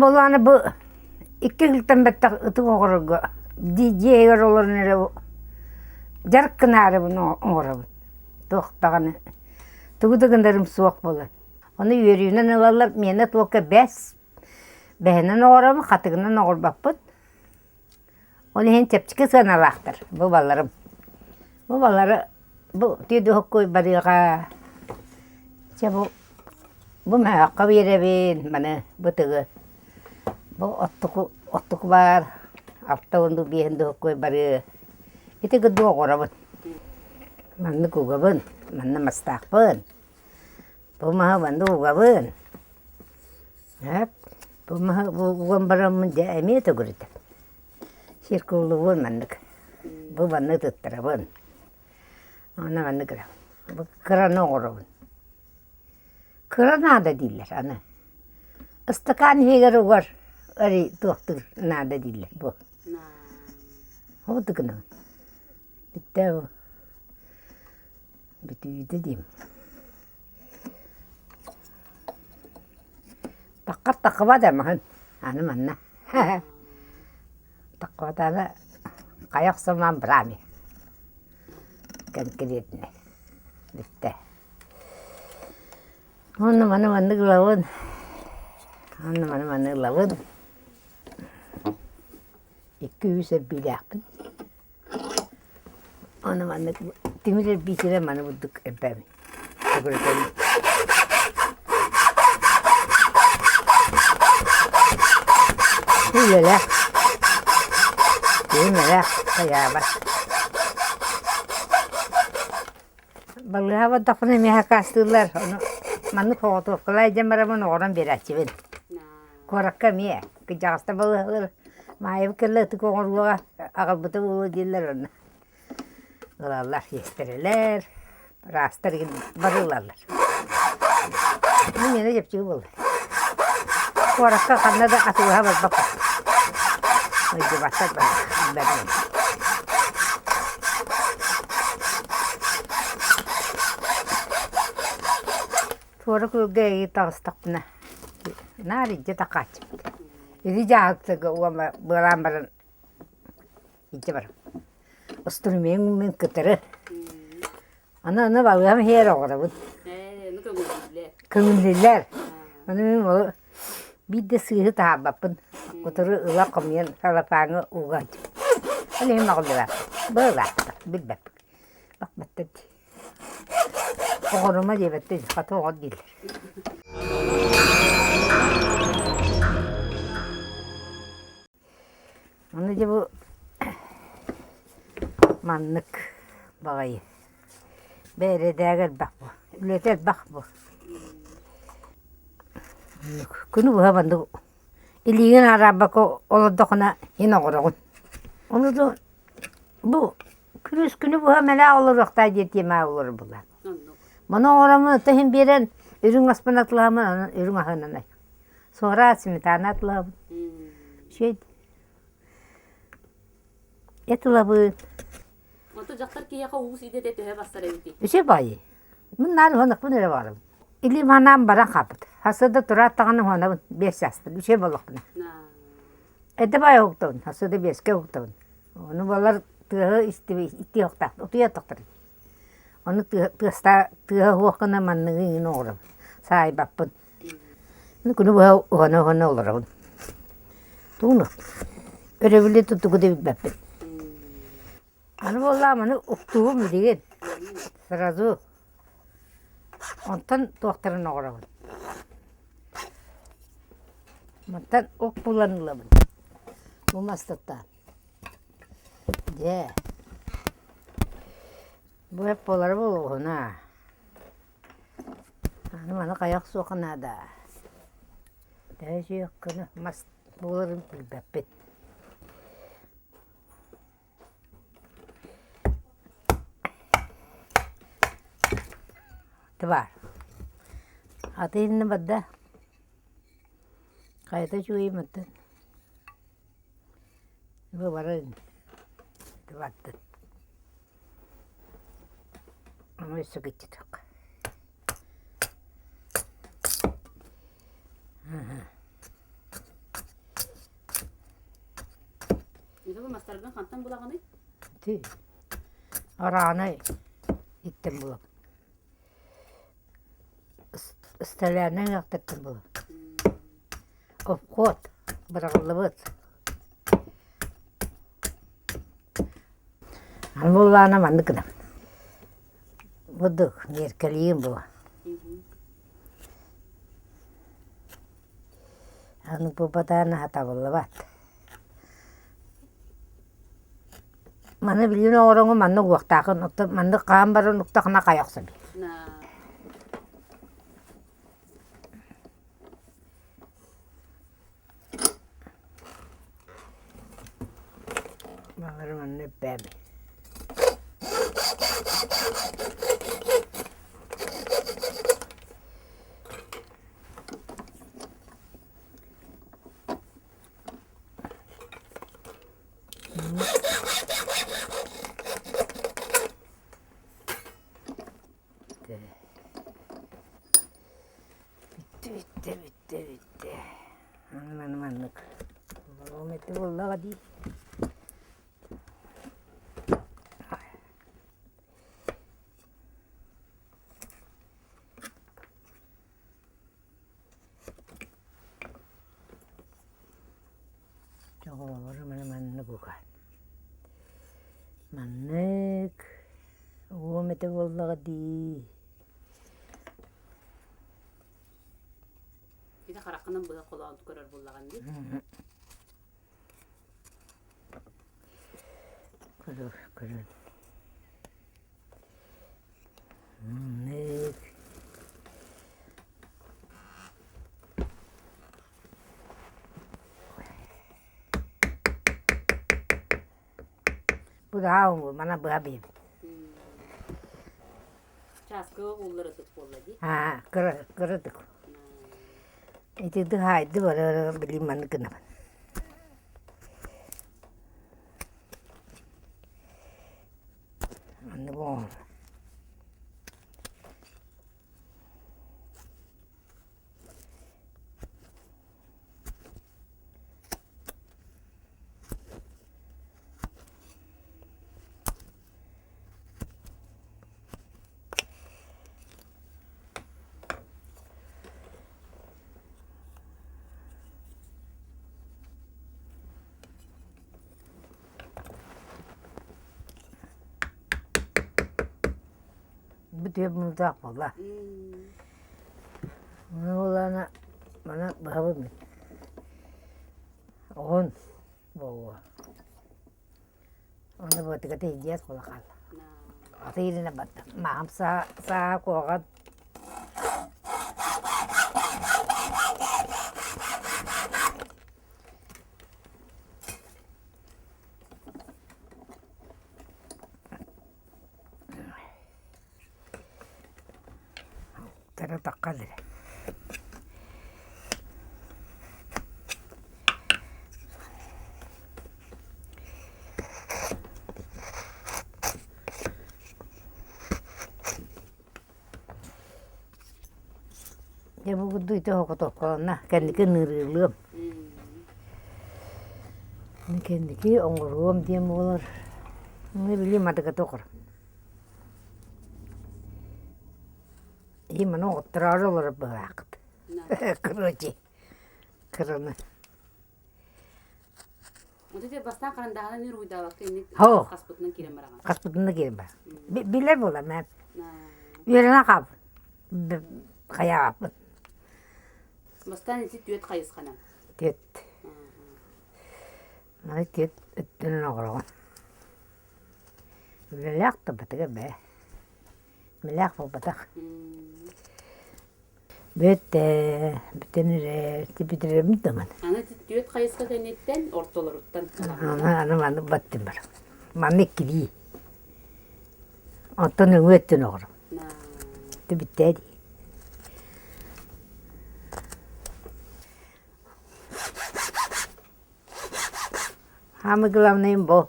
буоллаҕына бу икки сылтан бэттэх ытык оҕорорго дьиэ иһигэр олорон эрэ дьарык гынаарыбын оҥоробун. Туох даҕаны тугу да гынарым суох буолан. Ону үөрүүнэн ылаллар, миэнэ туокка бэс бэһинэн оҥоробун, хатыгынан оҥорбоппут. Ол иһин чэпчэки сыаналаахтар бу баларым. Бу балары бу түөдүһүккуй барыаҕа. Чэ бу бу мөһөөххө биэрэбин маны бытыгы. Бу оттуку оттуку баар 60 дуу биэһин дуһуккуй барыа. Ити гыдуу оҕоробун. Маннык угабын, манна мастаахпын. Бу маһы манна угабын. Эп, бу маһы уган бараммын дьэ эмиэ төгүрүтэн. Циркуллубун маннык. Бу маннык туттарабын. Онно маннык гынабын. Бу кыраны оҥоробун. Кыра наада дииллэр аны. Ыстакаан иһигэр угар эрий туохтуур наада дииллэр бу. Ол да гынабын. Бүттэ бу. Бүтүүтэ диим. Таххар таххыба да маһын аны манна Таххыбатаана хайа охсумаан быраами кэнкириэтинэй бүттэ. Уонна маны маннык ылабын уонна маны маны ылабын Икки-үс эрбиилээхпин. Аны маннык тимир эрбиитинэн маны бурдук эрбээбин. Төгүрүтэбин. Үлэлээх. Киһи хайаабат. Балыыһа бардахпына эмиэ хакаастыыллар. Ону маннык соҕотуопкалаах дьон бараммын оҕорон биэрээччибин. Куоракка эмиэ кырдьаҕастар балыыһалар Маайабыт кэллэ ытык оҥоруоҕа аҕалбыта буолуо дииллэр онно ылаллар сиэстэрэлэр ыраастар игин бары ылаллар. Мин миэнэ чэпчэки буолла. Куоракка ханна да атыылаһа барбаппын. Ыйдыбаттар бары. Туора күөлгэ эйи таҕыстахпына наар илдьэ тахааччыбыт. Ити дьааһыктарга уома быалаан баран илдьэ барам. Устурумиэҥ кытары. Аны аны балыам иһэр оҕоробун. Көҥүллүүллэр. Аны мин ол биир да сыыһы таһаарбаппын. Утары ыла хомуйан салапааҥҥа уган. Ол иһин мөҕүллүбэппин. Быалаахтар, билбэппин. Бахпаттар дии. Оҕорума диэбэттэр, хата оҕор дииллэр. Аны дьэ бу маннык баҕайы бэрэдээгэ элбэх бу, үлэтэ элбэх бу. Күнү быһа маннык илиигин араарбакка олордоххуна иһин оҕороҕун. Ону да бу Күнүс күнү быһа мэлээ олоруохтаа диэн тиэмэ олорор буолла. Маны оҥороммун ото иһин биэрэн үрүҥ аспын атылаһаммын онон үрүҥ аһынан суораат сметана атылаһабын. Үчүгэй эт ылабын. Онто дьахтар киһиэхэ уус идэтэ төһө барсар эбитий? Үчүгэй баайы. Мин наар уһанахпын эрэ баҕарабын. Илиим ханаан баран хаалбыт. Хасыада тураат даҕаны уһанабын биэс сааспын. Үчүгэй буоллахпына. Эрдэ баайы уһуктабын, хасыада биэскэ уһуктабын. Ону буолар тыаһы истиэхтээх, утуйа тохтор. Ону тыаста тыаһа суох гына манныгы иҥин оҥоробун, саайбаппын. Күнү быһа уһана-уһана олоробун. Тугун өрөбүлү тутугу да билбэппин. Аны буоллаҕым аны уктуубун билигин сразу. Онтон туохтарын оҥоробун. Мантан ук булан ылабын. Бу мастаттаан. Дьэ, бу эп буолара буолуоҕуна. Аны маны хайах суох наада. Төһө сүөх гына мас буоларын билбэппин. Тыбаар. Аты иннэ барда. Хайата үчүгэйим оттон. Бу баран бардын. Ону өссө кыччатыахха. Бу мастаргын хантан булаҕыный? Ти Араанай иттэн булабын. Столярнай ыһыахтартан булабын. Обход быраҕыллыбыт. Аны буоллаҕына маннык гынабын. Бурдук миэркэлиим буо. Аны бу батаана сатабыллыбат. Маны билигин оҥороҥҥун манна угуохтааххын, оттон маннык хаһан баран уктахына хайа охсобун. Балары манна үппээбин. Бүттэ, бүттэ, бүттэ, бүттэ. Аны маны маннык. Олоҕум эти буоллаҕа дии. Оҕолору маны маннык угаан. Маннык уом этэ буоллаҕа дии. Ити хараххынан быһа холоон көрөр буоллаҕын дии. Көрөр, көрөн. Маннык. Быһа мана быһа биэбит. Чааскы ууллар ытык буолла дии. Аа, кыра кыратык. Ити дыһаайды бары билим маннык гынабын. Маннык оҥор. Бүтүө муҥутаах буолла. Ону буоллаҕына маны быһабын мин. Оҕун буолуо. Ону быатыгата илдьиэс буола хаалла. Атыырына барда. Маам саа саа куоҕан. Тара тахха эрэ. Дьэ бу курдук ити оһоҕотоххоно кэнники ыҥырыылыам. Кэнники оҥоруом диэн буолар. Били мадыгата оҕор. Именно оҕоттороору олорор быһаахыт. Короче, кыраны. Вот ити бастаан харандааһынан мир уйдаабакка инник хаспытынан киирэн бараҕын. Хаспытынан киирэн бар. Билэр буолар мэ. Үөрэнэ хаалбын. Хайаабаппын. Бастаан ити түөт хайысханан. Түөт. Маны түөт өттүнэн оҕороҕун. Үлэлээх да батыга бээ. Мэлээх буолбатах. Бүттэ, бүтэн эрэр, бүтэрэрбит да маны. Аны түөрт хайысха кэнниттэн ортолоруттан Аны аны маны баттым бар. Манна иккилии. Оттон өҥүө өттүн оҕором. Бүттэ дии. Самый главный бу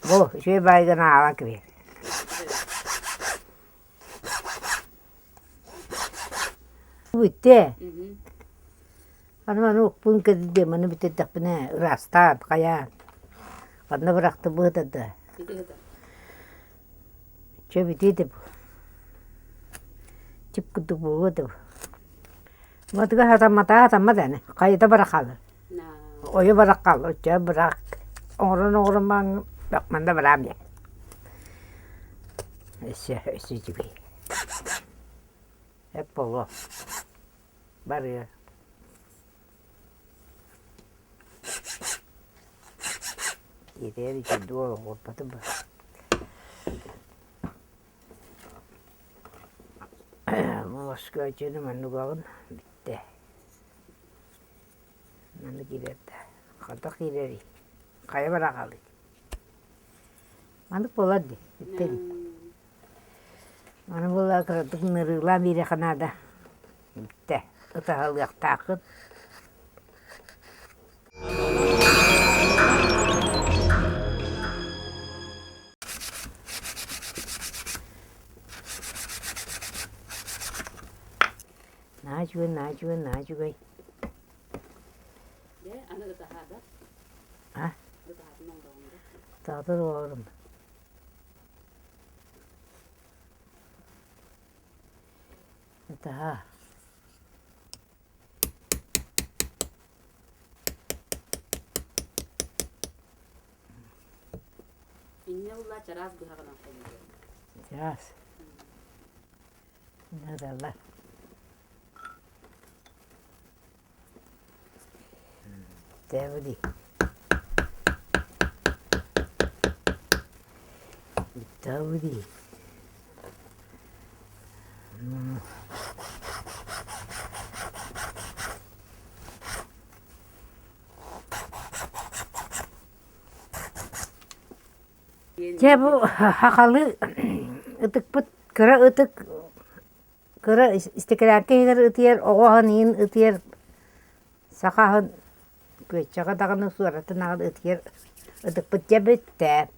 Бу үчүгэй баайгын аалан кэбиһэр. Бүттэ. Аны маны укпун кэдидиэм, маны бүтэрдэхпинэ ыраастаан, хайаан. Ханна бырахтым быһыта да. Чэ бүтүө да бу. Чип курдук буолуо да бу. Матыга сатамматаа сатаммат аны. Хайыта бара хаалар. Ойо бара хаалар. Оччо быраак. Оҥорон оҥорон маҥ манна бараам диэн. Өссө өссө үчүгэй. Эп буолуо. Барыа. Тиэтэр үчүгэй оҕурбатым ба. Муоска дьону манныгаҕын бүттэ. Манна киирэр да хайдах киирэрий? Хайа бара хаалый? Маннык буолар дии, бүттэ дии. Аны буолла кыратык нырыылаан биэриэххэ наада. Бүттэ. Ытаһалыахтааххын. Наһаа үчүгэй, наһаа үчүгэй, наһаа үчүгэй. Дьэ, аны ытаһаада. А? Ытаһатын оҥороҕун да? Ытаһатын оҥорорум. Ытаһаа. Инньэ булла чараас быһаҕынан хомуйар. Чараас. Надаллар. Тэбди. Тэбди. Дьэ бу хахалы ытыкпыт кыра ытык кыра истэкэлээккэ иһигэр ытыйар оҕо аһын иһин ытыйар саха аһын күөччэҕэ даҕаны суоратын аҕын ытыйар ытыкпыт дьэ бүттэ.